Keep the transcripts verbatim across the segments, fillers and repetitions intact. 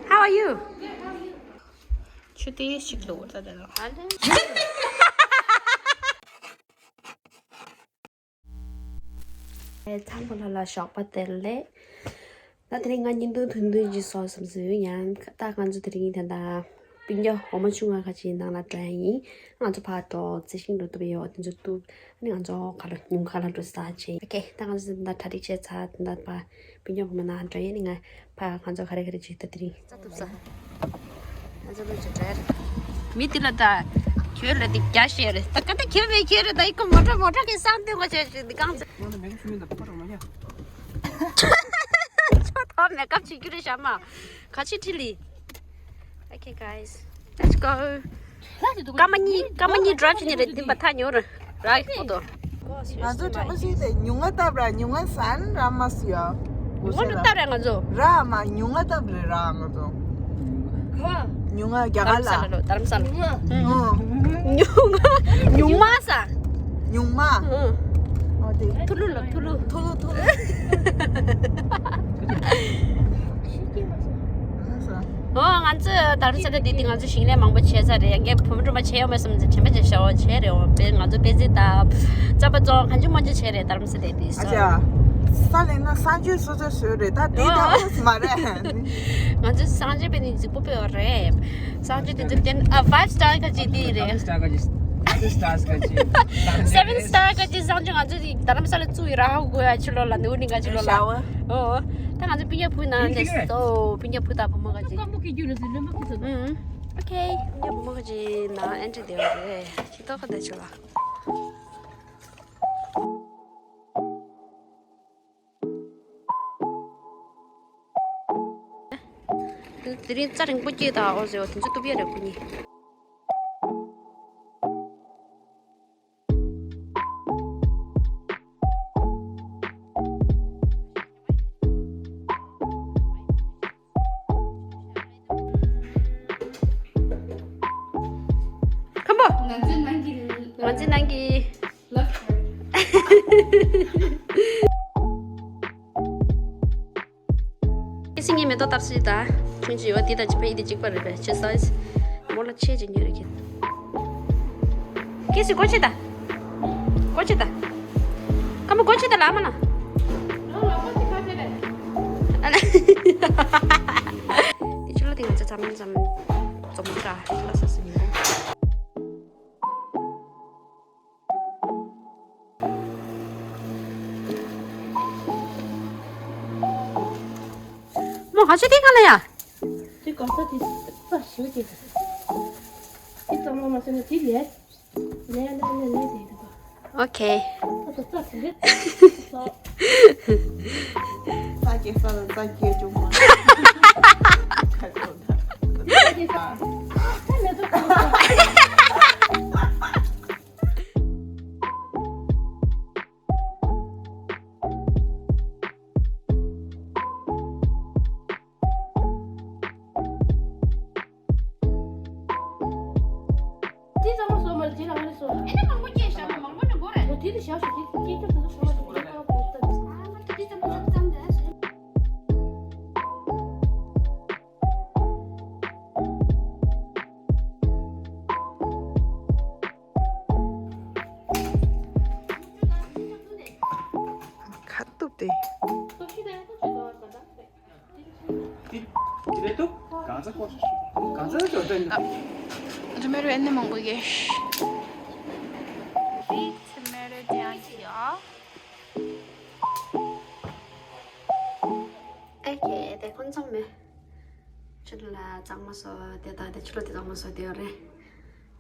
How are you? ཆུ་དེ་ཞིག་ལོ་ད་ད་ལོ། ཚང་མ་ལ་ལ་ཞོགས་པ་བདེ་ལེགས། ད་དེ་རིང་ང་བརྙན་ཐུང་ཐུང་ཐུང་ཅིག་བཟོ་བསམ་སོང་། ཡང་ད་ང་ཚོ་དེ་རིང་ད་ལྟ་སྤུན་ཀྱག་འོ་མ་ཆུང་ང་ཁ་ཅིག་ནང་ལ་འགྲོ་ཡ་ཡིན། ང་ཚོ་ཕར་འགྲོ་རྩི་ཤིང་འགྲོ་ཐུབ་ཡོད། དེ་ཚོ་ཐུག་ཨ་ནི་ང་ཚོ་ཁ་ལོ་ཉུང་ཁ་ལ་འགྲོ་ས་ཆེ། ཨོ་ཁེ། ད་ང་ཚོ་ད་གྲ་སྒྲིག་བྱས་ཚར། ད་ཕར་སྤུན་ཀྱག་འོ་མ་ནང་འགྲོ་ཡ་ནི། ང་ཕར་ང་ཚོ་ག་རེ་ག་རེ་བྱེད་ད་དེ་རིང་། ས་ཐུབ་ས། ང་ཚོ་ལོ་ཆུ་བྲལ། མི་དེ་ལ་ད་ཁྱོད་ལ་དེ་རྒྱ་བཤད་རེད། ད་ག་ད་ཁྱོད་བས་ཁྱོད་རེད། ད་ཡི་གོ་མོ་ཊ་མོ་ཊ་གི་སང་སྟོན་ག་བྱས་བྱས་འདི་གང་ཚེ། ང་ལ་མེ་ཀབ་བྱུང་ཡིན་ད་པ་ཊ་རོ་མ་ཉ། ཁྱོད་ད་མེ་ཀབ་བྱེད་རྒྱུ་རེད་ཤག་མ། ག་ཆེ་ཁྲི་ལི། Okay, guys. Let's go. ཀ་མ་གཉིས་ཀ་མ་གཉིས་ཌ་རའིབ་བྱེད་ནི་རེད། འདི་མ་ཐག་ཉོ་ར་ར་གི་པོ་ཏོ། ང་ཚོ་དྲན་པ་ཞིག་དེ་ཉུང་ང་བཏབ་ར་ཉུང་ང་ཟན་ར་མ་སུ་ཡ། ངོ་ལ་བཏབ་ར་ང་ཚོ། ར་མ་ཉུང་ང་བཏབ་རེད་ར་ང་ཚོ། ཉུང་ང་རྒྱ་གར་ལ། རྡ་རམ་ས་ལ་ལོ། རྡ་རམ་ས་ལ། ཨོ། ཉུང་ང་ཉུང་མ་ས། ཉུང་མ། ཨོ། ཨོ་དེ། ཐུ་ལུ་ལ་ཐུ་ལུ། ཐུ་ལུ་ཐུ་ལུ། ཨོ་ང་ཚོ་རྡ་རམ་ས་ལ་དེ་དེ་ང་ཚོ་ཞིང་ལས་མང་པོ་བྱས་ཚར་རེད། ཡང་བསྐྱར་བུ་མོ་སྒྲོལ་མ་བྱས་ཡོང་མེད་བསམ་ཚེ་དྲན་པ་བྱས་ཤོག་བྱས་རེད། འོ་པེ་ང་ཚོ་པེ་ཙི་ད་རྩམ་པ་བཙོང་གང་ཅི་མང་ཅི་བྱས་རེད་རྡ་རམ་ས་ལ་དེ་དེ་ཨ་སོ། ཅག་ས་ལེན་ན་ས་འཇུས་སོ་སོ་བཟོས་རེད། ད་དེ་ད་ཨོ་ཨོ་མ་རེད། ང་ཚོ་ས་འཇུས་པའི་ནི་རྫིག་པོ་པོ་རེད། སང་ཅི་དེ་ཚོ་བསྟན། ཨ། ཕའིབ་སི་ཊར་ག་ཅིག་དེ་རེད། སེ་ཝེན་སི་ཊར་ག་ཅིག་སེ་ཝེན་སི་ཊར་ག་ཅིག་སང་ཅི་ང་ཚོ་དེ་རྡ་རམ་ས་ལ་བཙུགས་ཡོད་ར་ཧ་གོ་ཡ་ཕྱི་ལོགས་ལ་ནུ་ནི་ག་ཕྱི་ལོགས་ལ། ཤ་བ། ཨོ། ད་ང་ཚོ་སྤུན་ཀྱག་བུ་ནང་ནས་སོ་སྤུན་ཀྱག་བུ་དང་བུ་མོ་ག་ཅིག་སྐམ་པོ་སྐྱེ་རྒྱུ་རེད་ཟེར་ལོན་པ་ཁུ་ཚོ་དང་། ཨུམ། ཨོ་ཁེ། སྤུན་ཀྱག་བུ་མོ་ག་ཅིག་ནང་ཨེན་ཊི་བསྡད་ཡོད་རེད། ཅི་ཏོག་ག་བསྡད་ཆོག་ལ། དེ་རིང་རྩྭ་རིང་པོ་སྐྱེས་དང་ཨོ་ཟེར་བ་དེ་ཚོ་གཏུབ་ཡ་རེད་ཁོ་གཉིས། ཁམ་པོ། ང་ཚོའི་ནང་གི། ང་ཚོའི་ནང་གི། Love her. ཁེ་སི་ངའི་མེ་ཏོག་བཏབ་སྲིད་ད། ཁྱོད་ཀྱི་ཡོད་འདི་དང་གཅིག་པ་ཡིན། འདི་གཅིག་པ་རེད་པས། ཁྱེད་སའིཛ་མོ་ལ་ཆེ་ཅིག་ཉོས་རེད་ཁྱེད། ཁེ་སི་སྒོ་ཕྱེ་ད། སྒོ་ཕྱེ་ད། ཁམ་པོ་སྒོ་ཕྱེ་ད་ལ་མ་ལ། ཨ་ལ། འདི་ཕྱི་ལོགས་དེ་ང་ཚོ་འཛམ་འཛམ་འཛོམས་གྲྭ་ལ་ས་སུ་ཉིན་གུང་། མོ་ཧ་ཆུ་དེ་ག་ལ་ཡ། དེ་ག་ས་དེ་རྩྭ་ཞིག་དེ། དེ་གཙང་མ་མ་ཟེར་ན་དེ་ལས། ལས་ལས་ལས་ལས་དེ་དེ་ག། ཨོ་ཁེ། ཨ་ད་རྩྭ་དེ་རེད། རྩྭ་སྐྱེ་ས་ལ་རྩྭ་སྐྱེ་བྱུང་མ། ཁ་ཁོ་ད། རྩྭ་སྐྱེ་ས། ཨ་ལས་ད་ཁོ་ད། དེ་ཚང་མ་སོ་མར་དེ་ལ་ང་རེ་སོ། ཨེ་ནི་མང་པོ་སྐྱེས་བཞག་ན་མང་པོ་ནི་འགོ་རེད། དེ་དེ་བཞག་ཤོག་དེ་སྐྱེས་ཀྱང་དེ་ཚོ་སོ་མར་དེ་ལ་ང་རེ་སོ། ཨ་ང་དེ་ཚང་མ་ཚང་ཚང་རེད། ཁ་གཏུབ་སྟེ། རེད་འདུག་གང་ཚ་ཀོ་གང་ཚ་ཅོ་ཏན། Tomato ཨེ་ནི་མང་པོ་གེ། Big tomato down here. ཨེ་ཀེ་དེ་ཁོང་ཚང་མེ། ཕྱི་ལ་གཙང་མ་བཟོ་དེ་དང་དེ་ཕྱི་ལོགས་དེ་གཙང་མ་བཟོ་དེ་ཡོད་རེད།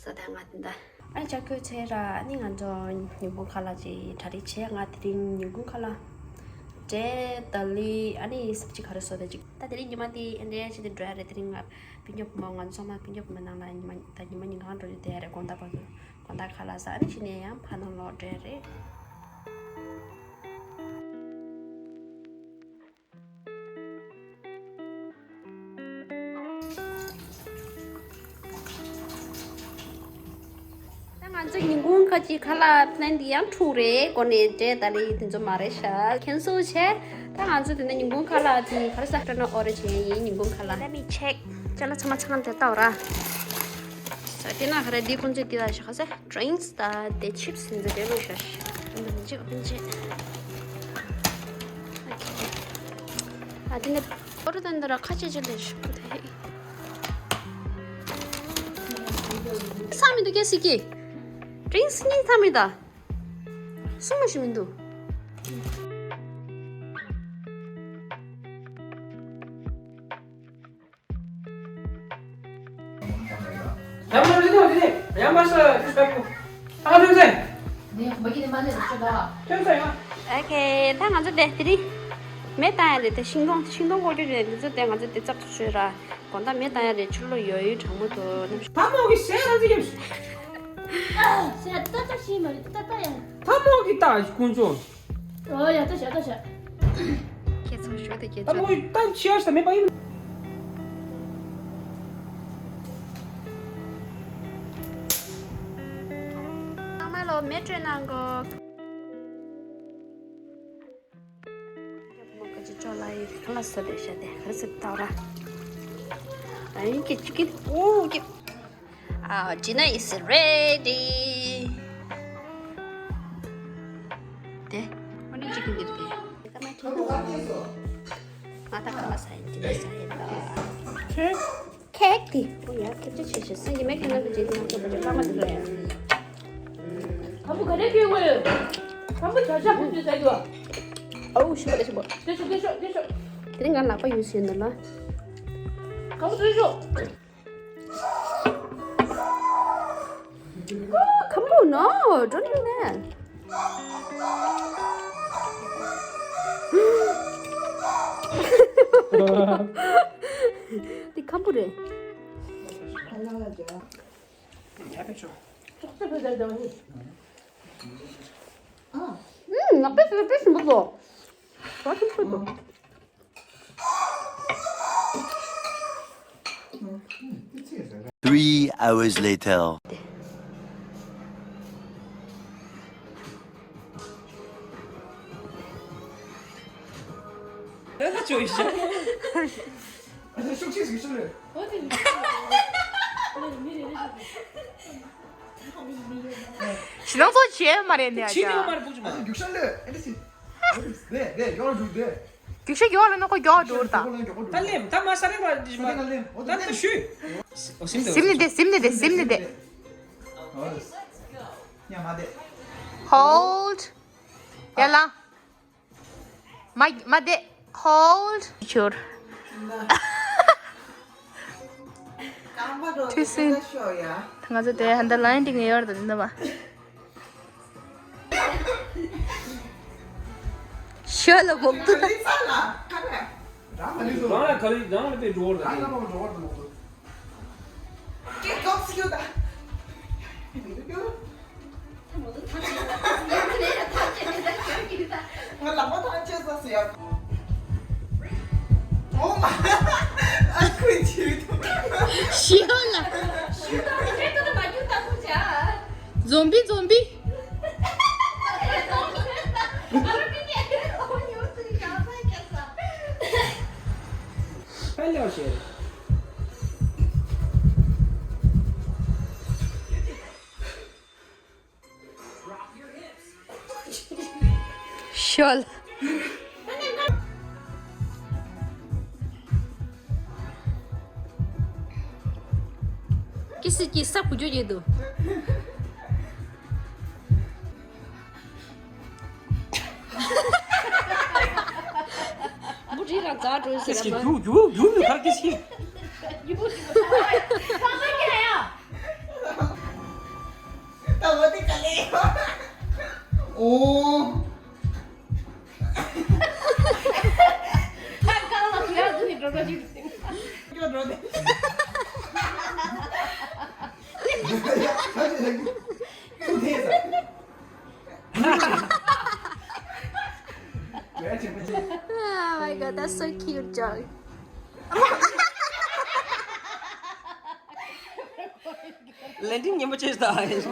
ས་དེ་ང་དེ་འདྲ། ཨ་ནི་ཅག་ཁོས་ཚེ་ར་ཨ་ནི་ང་ཚོ་ཉིན་གུང་ཁ་ལག་ཅིག་གྲ་སྒྲིག་བྱས། ང་དེ་རིང་ཉིན་གུང་ཁ་ལག་འབྲས་དང་ལི་ཨ་ནི་སབ་ཅི་ག་རེ་བཟོ་དེ་ཅིག་ད་དེ་རིང་ཉི་མ་དེ་ཨེ་འདྲ་ཅིག་དེ་འགྲོ་ཡ་རེད། དེ་རིང་ང་སྤུན་ཀྱག་བུ་མོ་ང་ཚོ་ཚང་མ་སྤུན་ཀྱག་བུ་མོ་ནང་ལ་ཉི་མ་ད་ཉི་མ་ཉིན་གང་འགྲོ་རྒྱུ་དེ་ཡ་རེད། དགོང་དག་བར་དུ་དགོང་དག་ཁ་ལག་ཟ། ཨ་ནི་གཞི་ནས་ཡང་ཕ་ནང་ལོག་འགྲོ་ཡ་རེད། ད་ང་ཚོ་ཉིན་གུང་ཁ་ཅིག་ཁ་ལག་པི་ལན་འདི་ཡང་འཁྲུག་རེད། གོ་ནས་འབྲས་ད་རེས་དེ་ཚོ་མ་རེད་ཤག་ཁེན་སལ་བྱས། ད་ང་ཚོ་དེ་ནས་ཉིན་གུང་ཁ་ལག་དེ་ག་རེ་ཟ། ཁ་ན་ཨོ་རེ་བྱས་ཡིན། ཉིན་གུང་ཁ་ལག Let me check. ཅ་ལག་ཚང་མ་ཚང་དེ་ལྟ་བ་ར། ས་དེ་ན་ག་རེ་འདི་ཁོང་ཚོས་དེ་ལ་ཞག་ས་drinks དང་དེ་chips ཟིན་ཚེ་དེ་ལོ་ཤ་ཤ། འདི་ཅིག་འདི་ཅིག Okay. ཨ་དེ་ནས་ཨོ་རེ་དང་འདི་ར་ཁ་ཆེ་ཆེ་ལས་ཤུ་དེ། ས་མི་འདུག་གལ་སྲིད་ཀྱི་drinks གཉིས་ས་མི་ད། སུ་མ་ཞིག་མི་འདུག་ཡང་མ་རེད་དོ། དེ་ནས་ཡང་མ་ས་དུས་སྐབས་ཀྱི་ཨ་ཐོན་ཚེ། དེ་ཡང་མ་གི་དེ་མ་ནས་རེད་ཤོད་ད། ཐོན་ཚེ་ཡང་། ཨོ་ཁེ། ད་ང་ཚོ་དེ་དེ་རིང་མེ་བཏང་ཡ་རེད། དེ་ཤིང་སྡོང་ཤིང་སྡོང་བཀོག་རྒྱུ་རེད། འདི་ཚོ་དེ་ང་ཚོ་དེ་ཙག་ཙག་བཟོས་ར། དགོང་དག་མེ་བཏང་ཡ་རེད། ཕྱི་ལོགས་ཡོད་ཡོད་གྲང་མོ་འདུག་ནམ། ད་མོ་གི་ཟས་རང་ཚིག་ཡོད། ཟས་ད་ད་ཤི་མ་རེད། ད་ད་ཡང་། ད་མོ་གི་ད་ཁོང་ཚོ། ཨོ་ཡ། ད་བཞག་ད་བཞག་ཁྱེད་ཚོ་ཞུ་དེ་ཁྱེད་ད་ཚོ་མོ་གི་ད་ཤི་ཡ་ས་མེད་པ་ཡིན། ཚང་མ་ལོ་མེ་སྤྲོད་གནང་གོ། མོ་ག་ཅི་ཅོ་ལ་ཡི་ཁ་ལ་ས་དེ་ཤ་དེ་ག་རེ་ཟེར་ཏོ་ར། ཨ་ཡིན་ཀི་ཅི་ཀི་ཨོ་ཀི། ཨ། dinner is ready. དེ་ཨོ་ནི་ཅི་ཀི་འདིར་དེ། ང་ད་ཁ་ལ་ས་ཡིན། dinner ས་ཡིན་ད། ཁེག་ཁེག་དེ། ཨོ་ཡ། ཁེག་ཅི་ཆེ་ཆེ་སེང་གེ་མེད་ཁེག་ན་དུ་ཅི་དེ་ང་ཚོ་བ་ཅི་ལ་མ་དེ་ལ་ཡ། ཁམ་བུ་ག་རེ་སྐྱོན་དགོས་ཡོད། ཁམ་བུ་བྱ་བྱ་ཁུ་ཚོས་ཟ་རྒྱུ། ཨོ་ཤི་པ་ལ་ཤི་པ། དེ་ཤོག་དེ་ཤོག་དེ་ཤོག་དེ་རིང་ང་ལག་པ་ཡོད་ཟེར་ནོ་ལ། ཁམ་བུ་དེ་ཤོག་ཁམ་བུ། No, don't do that. དེ་ཁམ་བུ་རེད། ཨུམ། ང་དཔེ་དཔེ་དཔེ་ཞིམ་པོ་འདུག་ད་ཞིམ་པོ་འདུག Three hours later. ཤུགས་ཆེ་ཞིག་ཤུགས་ལས། ཞི་ལང་ཚོ་བྱེད་མ་རེད་ནས་ཆི་ནི་ཡོད་མ་རེད། ཕུག་ཆུ་མ་རྒྱུག་ཤར་ལས་ཨེ་འདྲ་ཞིག་རྒྱུག་ཤར་ཡོག་ལ་ནོ་ཁོ་མགྱོགས་འགྲོ་ད། ད་ལེམ་ད་མ་ས་རེ་མ་རེད་མ་ད་ད་ཞུ། སིམ་ནི་དེ་སིམ་ནི་དེ་སིམ་ནི་དེ། Hold. ཡ་ལ། མ་མ་དེ་hold. ཆུར། ཁྲུས་གསོལ། ང་ཚོ་དེ་ཧན་ད་ལན་ཏིང་ཡོར་དུ་འདི་མ། ཤོ་ལ་མོག་ཏུ། རང་ལ་ག་ལེ་རང་ལ་པའི་འགྲོ་བར་དང་། ཀེ་ཀོག་སི་ཡོད་ད། ང་ལག་པ་ཐང་ཆད་ས་སི་ཡ། ཨོ་མ། ཨ་ཁུ་ཆུ་ཐུག་ཤི་ཧོ་ལ། ཤི་ཧོ་ལ། ཛོམ་བི་ཛོམ་བི། ཧེ་ལོ་ཤེར། ཤོལ། ཀི་སི་ཀི་ས་བུ་ཇོ་ཡེ་དུ། མུ་ཏིག་རང་འཛག་འགྲོ་ཟེར་ཡ་མ། རྒྱུག་རྒྱུག་རྒྱུག་ནི་གར་ཀི་སི། ཡུ་བུ་ཞིག་མ་ཐག་ཡ། ད་འོ་དེ་ག་ལེ། ཨོ། ད་གང་ལ་ཡར་འཛུལ་ནས་འགྲོ་འགྲོ་ཞིག་འགྲོ་འགྲོ་དེ། ཡ་ཡ་ད་ཅི་ལ་ཡུ། ཐུག་ཐེ་ས། Oh my god, that's so cute, John. ལན་ཏིང་ཉན་པོ་ཆེ་ད། ཨ་ཡེ་ཤི་མ།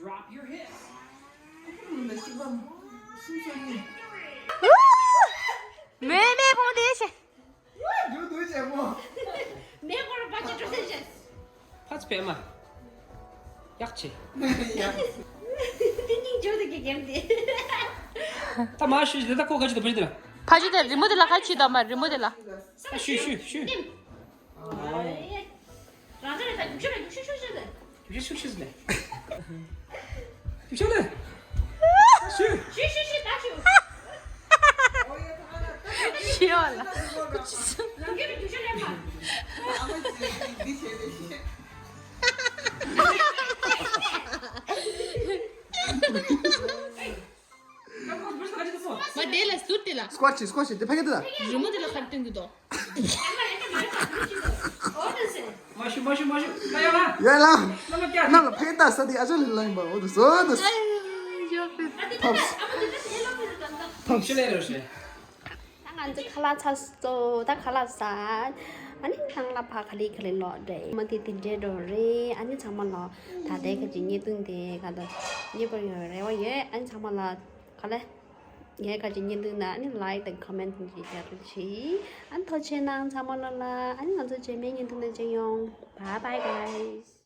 མོས་མོས་ཕོང་དེ་ཤེ། མེ་སྐོར་བ་ཅི་འགྲོ་ཟེར་ཤེ། ཕ་ཚ་བེ་མ། ཡག་ཆེ། ཡག་དེ་སྙིང་རྗེ་དེ་གི་གེམ་དེ། ད་མ་ཤུ་ཞིག་ད་ཁོ་ག་ཅི་ད་བེ་དེ་ལ། ཕ་ཅི་དེ་རི་མོ་དེ་ལ་ཁ་ཆི་ད་མ་རི་མོ་དེ་ལ། ད་ཤུ་ཤུ་ཤུ། རང་ཚོ་རེ་ད་རྒྱུག་ཤུ་རེ་རྒྱུག་ཤུ་ཤུ་ཤུ་ཟེར། རྒྱུག་ཤུ་ཤུ་ཟེར་ལེ། རྒྱུག་ཤུ་ལེ། ཤུ། ཤུ་ཤུ་ཤུ་ད་ཤུ། ཤི་ཡོད་ལ། རང་གི་རྒྱུག་ཤུ་ལེ་མ། མ་དེ་ལ་ཟུར་དེ་ལ། སྐོར་ཆེ་སྐོར་ཆེ་དེ་ཕ་གི་དེ་ལ། རི་མོ་དེ་ལ་ཁར་སྟོན་གི་དོ། མ་ཤུ་མ་ཤུ་མ་ཤུ། ད་ཡ་ལ། ཡ་ལ། ནམ་ལ་ཕ་གི་ད་ས་དེ་ཨ་ཅག་ལ་ལ་ཡིན་པ་འོ་དེ་སོ་དེ། ཐོབ། ཐོབ་ཤི་ལེ་རོ་ཤི། ད་ང་ཚོ་ཁ་ལག་ཚར་སོང་། ད་ཁ་ལག་ཟ། ཨ་ནི་ནང་ལ་ཕ་ག་ལེ་ག་ལེ་ལོག་འདྲེ་མ་དེ་དེ་འདྲེ་འགྲོ་རེད། ཨ་ནི་ཚང་མ་ལ་ད་ལྟའི་ཁ་ཅིག་བརྙན་ཐུང་དེ་ག་ད་རྙེད་པར་ཡོད་རེ་བ་ཡོད། ཨ་ནི་ཚང་མ་ལ་ག་ལེ། ངའི་ཁ་ཅིག་བརྙན་ཐུང་ན་ཨ་ནི་ལའིག་དང་ཁོ་མེན་ཅིག་རྒྱག་རོགས་གྱིས། ཨ་ནི་ཐུགས་རྗེ་གནང་ཚང་མ་ལ་ལ། ཨ་ནི་ང་ཚོ་རྗེས་མའི་བརྙན་ཐུང་ནང་མཇལ་ཡོང་། Bye bye guys.